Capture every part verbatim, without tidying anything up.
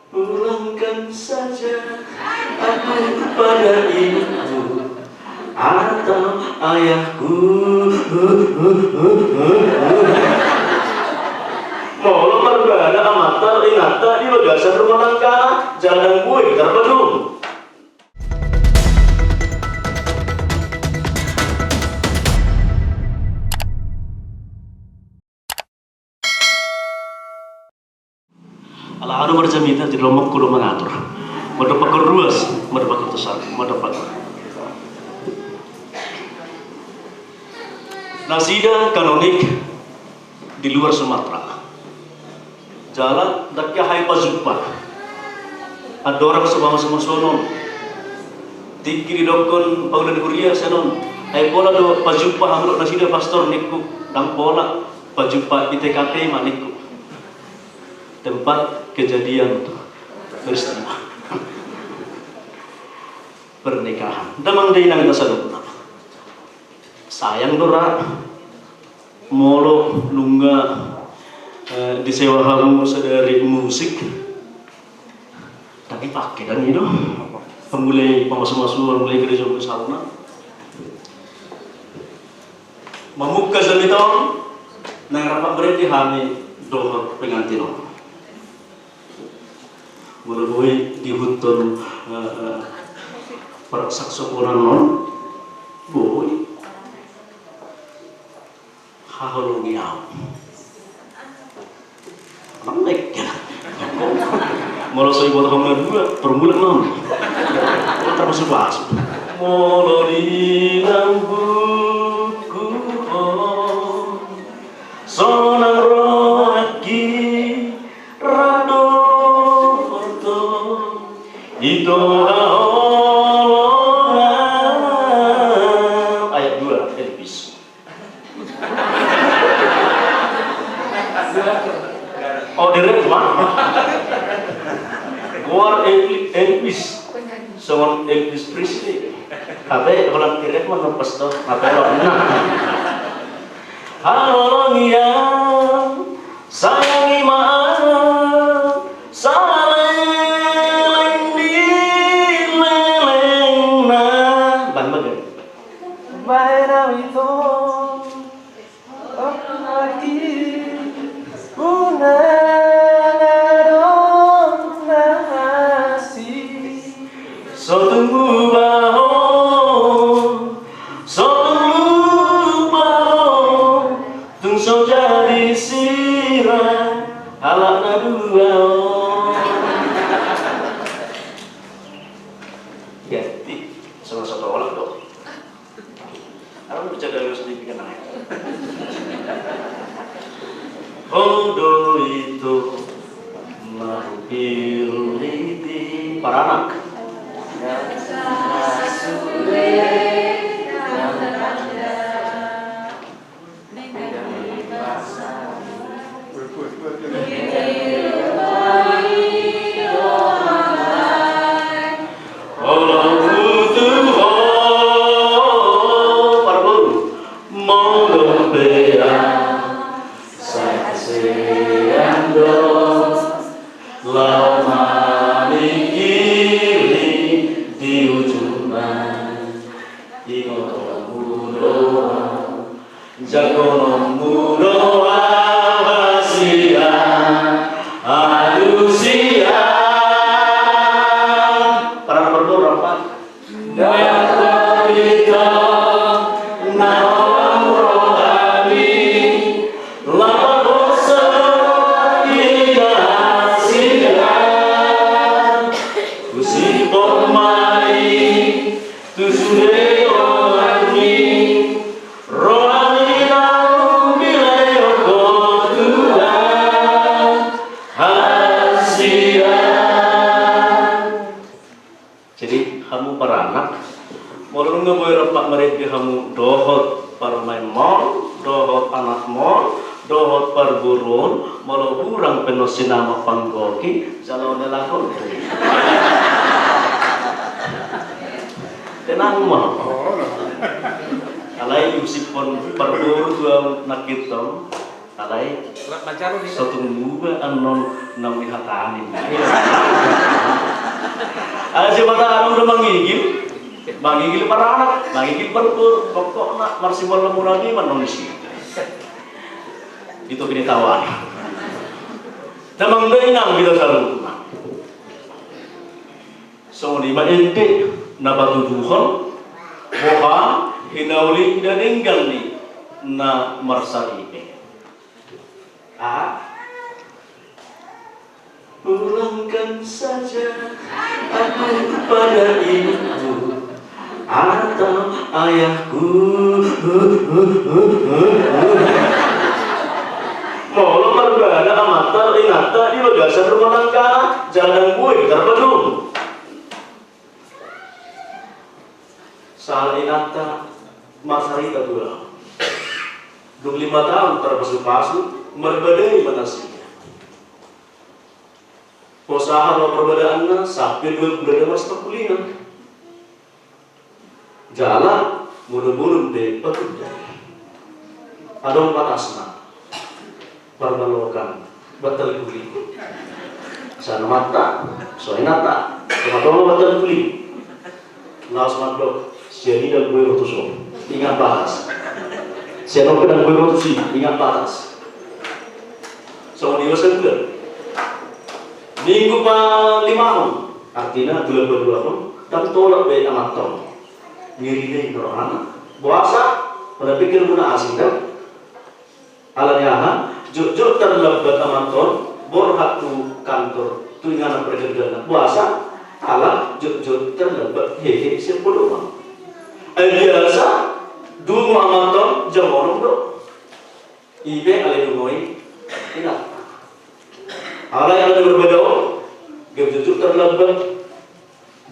Pulangkan saja aku pada ibuku atau ayahku. Molo marbana amanta inanta di bagasan rumah tangga, jala dang boi tarpadum. Ala adong marjamita, jadi lomo ho do mangatur. Mandapatkan ruas, mandapatkan tosar, mandapatkan. Nasida kanonik di luar Sumatera. Jala ndang hea hami pajumpa. Andorang so mamasu-masuon on. Tingki didokkon pangula ni huria sian on. Ai pola do pajumpa hamu dohot nasida pastor ningku. Ndang pola, pajumpa di T K P ma ningku. Tempat kejadian peristiwa pernikahan. Damang dainang na saluhutna. Sayang do ra molo nunga, eh, disewa hamu sadari musik. Tapi pake dang i do. Pangula i pamasu-masu, pangula i gereja, pangula i sauna. Mamungka jamita on, naeng rap marende hami dohot pengantin on. Molo boi diihuthon, eh, eh, parsaksoponan on, boi. Haholongi au. Nang nek. Molo so diboto hamu na dua, parmulaan ma. Molo tarpasupasu. Molo di lambungku ho, sonang rohangki rap dohot ho, ito haholongan. Ayat dua, Elvis. Oh, di rap ma. Goar Elvi-, Elvis. Songon Elvis Presley. Tapi holan di rap ma nompas do. Mate lo. Nah. Haholongi au, sayangi ma au, saleleng ni lelengna. Bahen ma, bahen. Bahen au ito. Unang adong na asing. So tung huba ho, so tung lupa ho, tung so jadi sirang halak na dua on. Ganti, songon so tolak do. Aku bisa dari sendiri kan. Ho do ito marupil di paranak. Olo tu ho, parboru, molo pe au saksian do, laho mamingkiri di ujungna. Ingotonmu do au, jangkononmu do au, hasian, alusian. Parboru, rap ma. Ndang tarpinta na holan rohami, laho hosa di na hasian. Husihon ma i tu sude rohami, rohami na umbilehon ho tu au, hasian. Jadi, hamu paranak, molo nunga boi rap marende hamu dohot parumaenmon, dohot anakmon, dohot parboruon, molo hurang pe annon sinamot panggohi, jala on elak on. Tenang ma. Alai diusiphon parboru tu au nangkin on. Alai so tung muba annon naung dihatahon. Ai sian Batak adong do mangigil, mangigil paranak, mangigil parboru, pokokna marsiboan lamuna be ma annon disi. Itu pinitauan. Damang dainang hita saluhutna. Songon i ma ende na patuduhon boha hinauli na denggan ni na marsaripe. Aha? Pulangkan saja aku pada ibuku atau ayahku. Molo marbada amanta inanta di bagasan rumah tangga, jala dang boi tarpadum. Sahat inanta marsarita tu ahu. Dung lima taon tarpasupasu, marbadai ma nasida. Posaha ma parbadaanna, sampe dua bulan do marsapangkulingan. Jala molo bolon pe patunda. Adong batasna. Parmalokan bantal guling. Sai amanta, sai inanta, tonga-tonga bantal guling. Laos mandok, sian i dang boi ro tuson. Ingat batas. Sian on pe dang boi ro tusi, ingat batas. Songon i ma sabulan. Minggu palimahon, artina bulan paduahon, dang tolap be amanta on. Ngeri do i rohana. Boasa? Pala pikir muna asing do. Alani aha? Jotjot tarlambat amanta on borhat tu kantor, tu inganan parjambaranna. Boasa? Ala jotjot tarlambat hehe sian podoman. Ai biasa dungo amanta on jam onom do. I pe alai dungo i inanta. Alai ala ni marbada on, gabe jotjot tarlambat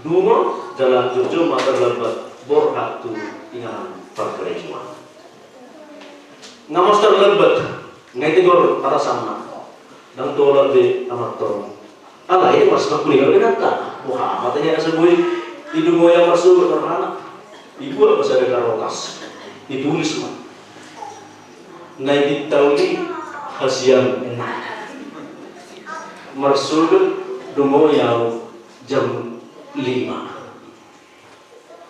dungo, jala jotjot ma tarlambat borhat tu inganan parkarejoan. Nga mars tarlambat, nga ditegor atasanna. Dang tolap be amanta on. Alai marsapangkulingan do inanta. Boha ma tahe asa boi didungoi ahu marsogot rohana. Dibuat ma sada karotas. Ditulis ma. Na dipintauli hasian, ninna. Marsogot dungoi ahu jam lima.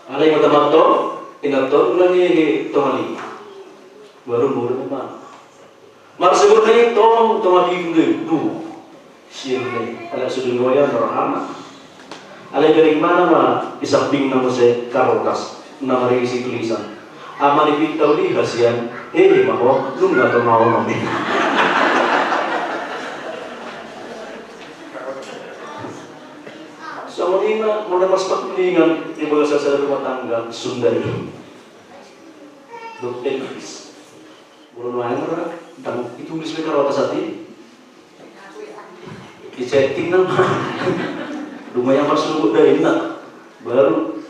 Alai mata amanta on, inanta on, ulang i tonga lima. Baru mulak ma. Marsogot na i tong tonga pitu do i, dungo. Sian i, ala so dungoi ahu rohana. Alai bagaimana ma di sampingna muse karotas na marisi tulisan. Ama dipintauli hasian, hehe ma ho, nunga tonga onom. Songon i ma, molo marsapangkulingan di bagasan sada rumah tangga, sundari. Dot Inggris. Molo nuaeng ra, dang ditulis be karotas ate. Di chatting nama. Dung ma ia marsogot da inna. Baru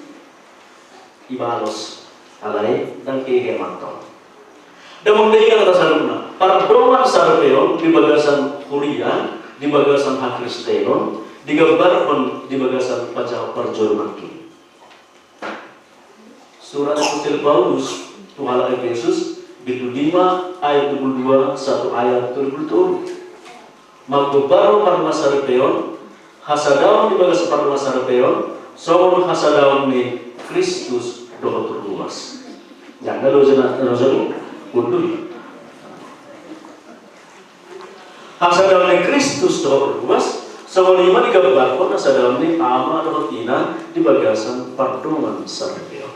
dibalos. Alai, dang hehe amanta on. Damang dainang hita saluhutna. Pardongansaripeon di bagasan huria, di bagasan hakristenon, digambarhon di bagasan pajaha parjolo nangkin. Surat Apostel Paulus tu halak Efesus, bindu lima ayat dua puluh dua sahat tu ayat dua puluh tolu. Manggombarhon pardongansaripeon, hasadaon di bagasan pardongansaripeon, songon hasadaon ni Kristus dohot ruas. Jala loja na, loja na, mundur. Hasadaon ni Kristus dohot ruas, songon i ma digambarhon hasadaon ni ama dohot ina di bagasan pardongansaripeon.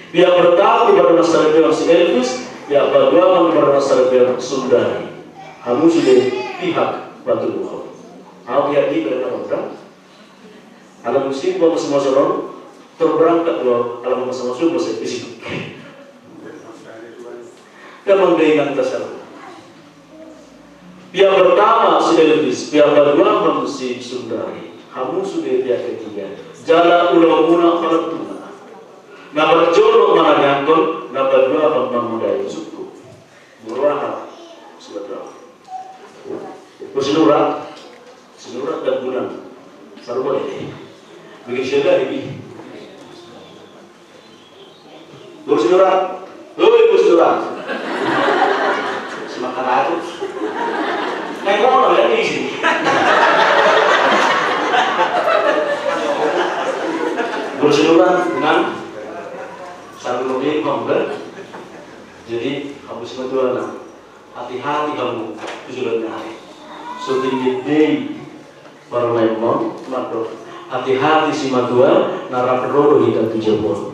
Pihak pertama di pardongansaripeon si Elvis, pihak paduahon di pardongansaripeon Sundari. Hamu sude pihak patuduhon. Ahu pihak di pihak patuduhon. Ala musim, molo masa-masa on, terberangkat do, ala masa-masa on, masa fisik. Damang dainang hita saluhutna. Pihak pertama si Elvis, pihak paduahon si Sundari. Hamu sude pihak ketiga. Jala ulaonmuna palantunan. Na parjolo manangiangkon, na paduahon mangudai, cukup. Molo aha? Surat berapa? Bos Sinura. Sinura dan Bulan. Saru boleh. Bikin siaga ini. Bos Sinura. Oi, Bos Sinura. Semangat aku. Naik motor ya di sini. Persiluran dengan satu lebih komplain. Jadi, habis betul lah. Hati-hati hamu tu joloan ni ari. Syuting di day. Baru main mau, mantap. Hati-hati si matua, narap rodo di kaki jebol.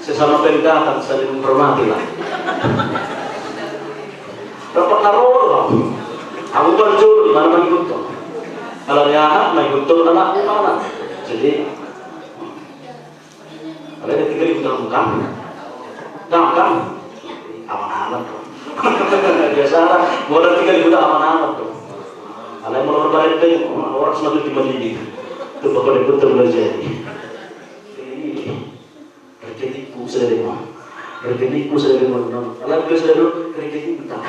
Sesama pendatang saling menghormati lah. Dapat narodo aku. Aku kerja di mana mana ikut tuh. Kalau dia anak, main ikut tuh anak mana. Jadi Alai na tinggal di huta hangkang. Hangkang. Aman-aman do. Biasa lah, molo tinggal di huta aman-aman do. Alai molo marbarendeng, orang semua tu di Madinah. Tu bapak dia pun terlalu jadi. Rekening ku sudah demo. Rekening ku sudah demo. Alai biasa do rekening utang.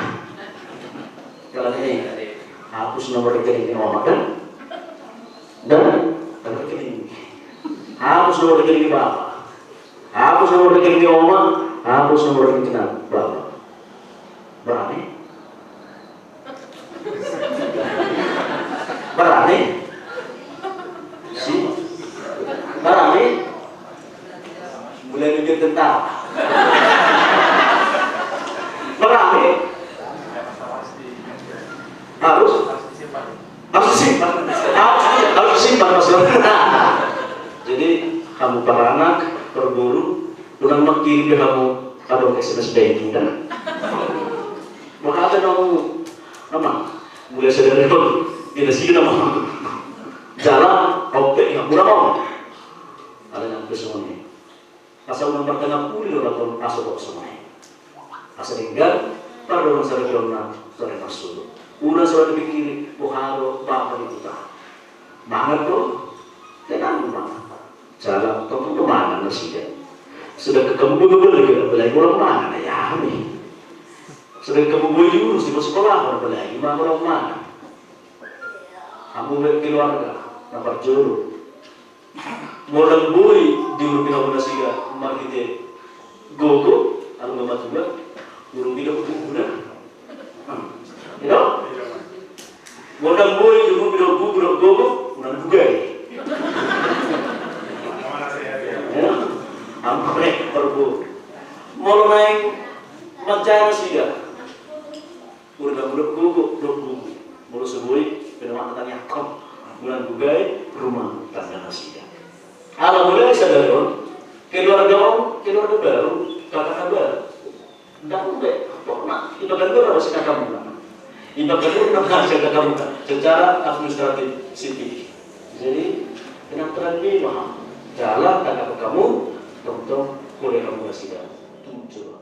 Kalau ini, hapus nomor rekening ni omak kan? Dan, dan rekening. Hapus nomor rekening ni bapa. Hapus nomor rekening ni omak. Hapus nomor rekening ni bapa. Berani? Berani? Si? Berani? Mulai mikir tentara. Berani? Harus? Harus disimpan. Harus, harus disimpan, Mas. Jadi, hamu paranak, parboru, unang mangkirim be hamu adong S M S banking, da. Maka ada namu, nama, mulai sadari on, tidak sih nama. Jala, oke, ya, kurang on. Ada yang pesan. Asa unang martangapuli do lakon asa bok sonai. Asa denggan, pardongan sada jolma, sada marsuru. Unang sada pikiri, boha do bapa ni huta. Mangan do, tenang do mangan. Jala, tongtong do mangan nasida. Sedangkan hamu boi, boi lagi, apalagi orang mangan, ya, hami. Sedangkan hamu boi diurus, di sekolah, apalagi orang mangan. Hamu keluarga, na parjolo. Molo ndang boi diurupi hamu nasida marhite gogo, alu ma matua, urupi do gogo na. Ito? Molo ndang boi diurupi do gogo, gogo, unang bugai. Ito? Ampare, parboru. Molo naeng manjae nasida. Urupi do gogo, do gogo. Molo so boi, pe nama tangiangkon. Unang bugai rumah tangga nasida. Ala mulai sadari on, keluarga on, keluarga baru, kakak baru. Ndang be, pokokna, ibagan do na masih kakak muna. Ibagan do na masih kakak muna. Secara administratif, sipil. Jadi, tenang-tenang be, paham. Jala, kakak hamu, tongtong, boleh hamu nasida. Tujuh.